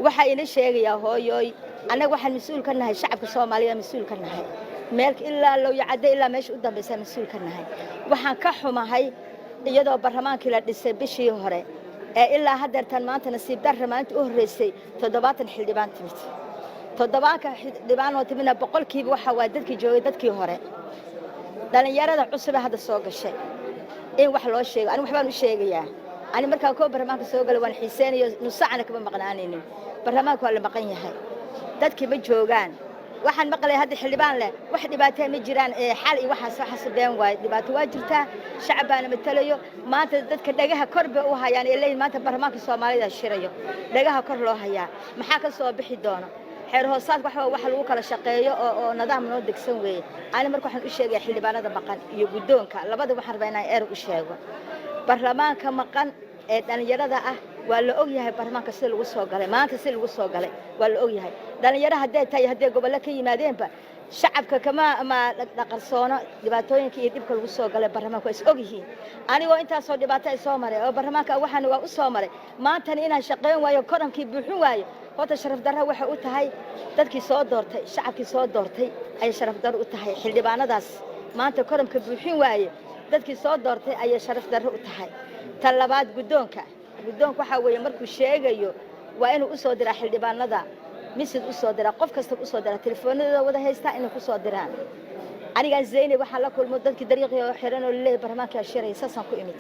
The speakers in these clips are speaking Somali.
Waxaa ina sheegayaa, hooyooy, annaga waxaan mas-uul ka nahay shacabka Soomaaliya, mas-uul ka nahay meel ilaa Lowyacadde ilaa meesha u dambaysa mas-uul ka nahay. Waxaan ka xumahay iyadoo baarlamaankii la dhisay bishii hore ee ilaa haddeertan maanta nasiib darra maalinta u horreysay 70 xildhibaan timid. Toddobaanka xildhibaan oo timidna 100% waxa waa dadkii joogay dadkii hore. Dhallinyarada cusube hadda soo gashay in wax loo sheego, ani waxbaan u sheegayaa. Ani markaan koo baarlamaanka soo galay waan xiiseynayo, nus saacna kama maqnaanaynin. Baarlamaanka waa la maqan yahay, dadkii ma joogaan. Waxaan maqlay hadda xildhibaan leh wax dhibaataya ma jiraan ee xal iyo waxaas been waaye. Dhibaato waa jirtaa, shacab baana matalayo. Maanta dadka dhagaha kor bay u hayaan ee leeyihin maanta baarlamaanka Soomaalida shirayo, dhagaha kor loo hayaa. Maxaa ka soo bixi doona? Xeer hoosaadka waxa wax lagu kala shaqeeyo oo nidaam noo degsan weeye. Ani marka waxaan u sheegaya xildhibaanada maqan iyo guddoonka labada, waxaan rabaa inaan eer u sheego baarlamaanka maqan ee dhallinyarada ah. Waa la og yahay baarlamaanka sida lagu soo galay, maanta sida lagu soo galay waa la og yahay. Dhallinyaro hadday tahay, hadday gobollo ka yimaadeenba, shacabka kama ma dhaqarsoono dhibaatooyinka iyo dhibka lagu soo galay baarlamaanka, waa is og yihiin. Anigoo intaasoo dhibaato ay soo maray oo baarlamaanka waxaan waa u soo maray, maantana inaan shaqayn waayo, korankii buuxin waayo, horta sharaf darro waxay u tahay dadkii soo doortay, shacabkii soo doortay ayay sharaf darro u tahay. Xildhibaanadaas maanta koramka buuxin waaye, dadkii soo doortay ayay sharaf darro u tahay. Tan labaad, guddoonka waxaa weeye markuu sheegayo waa inuu u soo diraa xildhibaanada message, u soo diraa, qof kasta u soo diraa, telefoonadooda wada haystaa inay ku soo diraan. Anigaan Zaynab waxaan la kulmo dadkii dariiqii oo xiran oo laleeyahay baarlamaanka shiraya, saasaan ku imid.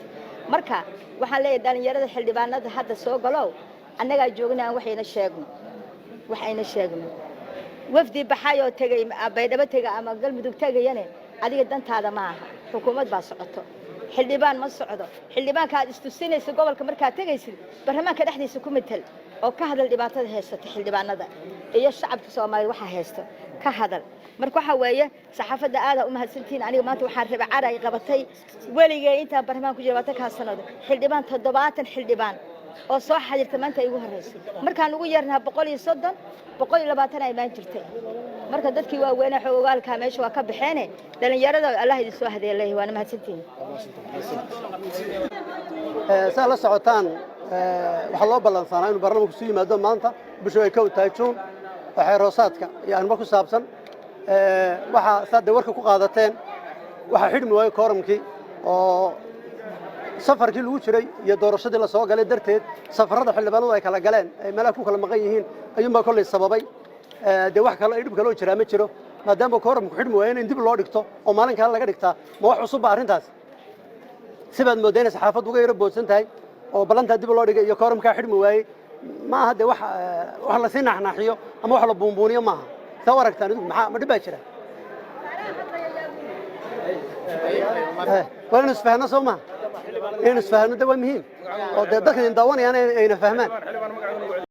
Marka waxaan leeyahay dhallinyarada xildhibaanada hadda soo galow, annagaa joogna, aan waxayna sheegno, waxayna sheegno. Wafdi baxay oo tegey Baydhabo tega ama Galmudug tegayane, adiga dantaada ma aha. Xukuumad baa socoto, xildhibaan ma socdo. Xildhibaanka aad istusinaysa gobolka markaad tegaysid, baarlamaanka dhexdiisa ku matal oo ka hadal dhibaatada haysata xildhibaanada iyo shacabka Soomaaliya waxaa haysto ka hadal. Marka waxaa weeye, saxaafadda aadaa u mahadsantihiin. Aniga maanta waxaan rabay cara ay qabatay. Weligay intaan baarlamaan ku jira 20-kaa sanado, xildhibaan 70 xildhibaan oo soo xadirta maanta igu horreysay. Markaan ugu yeernaha 130, 120 ay imaan jirtay. Marka dadkii waaweynaa xoog ogaalkaa meesha waa ka baxeene, dhalinyarada Allah idin soo hadeelay, waana mahadsantihiin. Saa la socotaan, waxaa loo ballansanaa inuu baarlamanku isu yimaado maanta, bishu ay 1 tahay Juun, oo xeer hoosaadka iyo arrimo ku saabsan. Waxaa saad dee warka ku qaadateen, waxaa xidhmi waayey kooramkii oo safarkii lagu jiray iyo doorashadii la soo galay darteed, safarrada xildhibaanadu ay kala galeen, ay meelaha ku kala maqan yihiin ayuunbaa kollay sababay. Dee wax kale dhib kale oo jiraa ma jiro. Maadaama kooramku xidhmi waayeen, in dib loo dhigto oo maalin kale laga dhigtaa ma wax cusubba arrintaas? Sibaad mooddaa inay saxaafaddu uga yaro boodsan tahay oo ballantaa dib loo dhigay iyo kooramkaa xidhmi waayey. Ma aha dee wax lasii naaxnaaxiyo ama wax la buunbuuniyo maaha. Saa u aragtaan idigu, maxaa ma dhib baa jira? Waa inaynu isfahanno, soo maha? Inaynu isfahanno de waa muhiim oo dee dadka idin daawanayaan ayna fahmaan.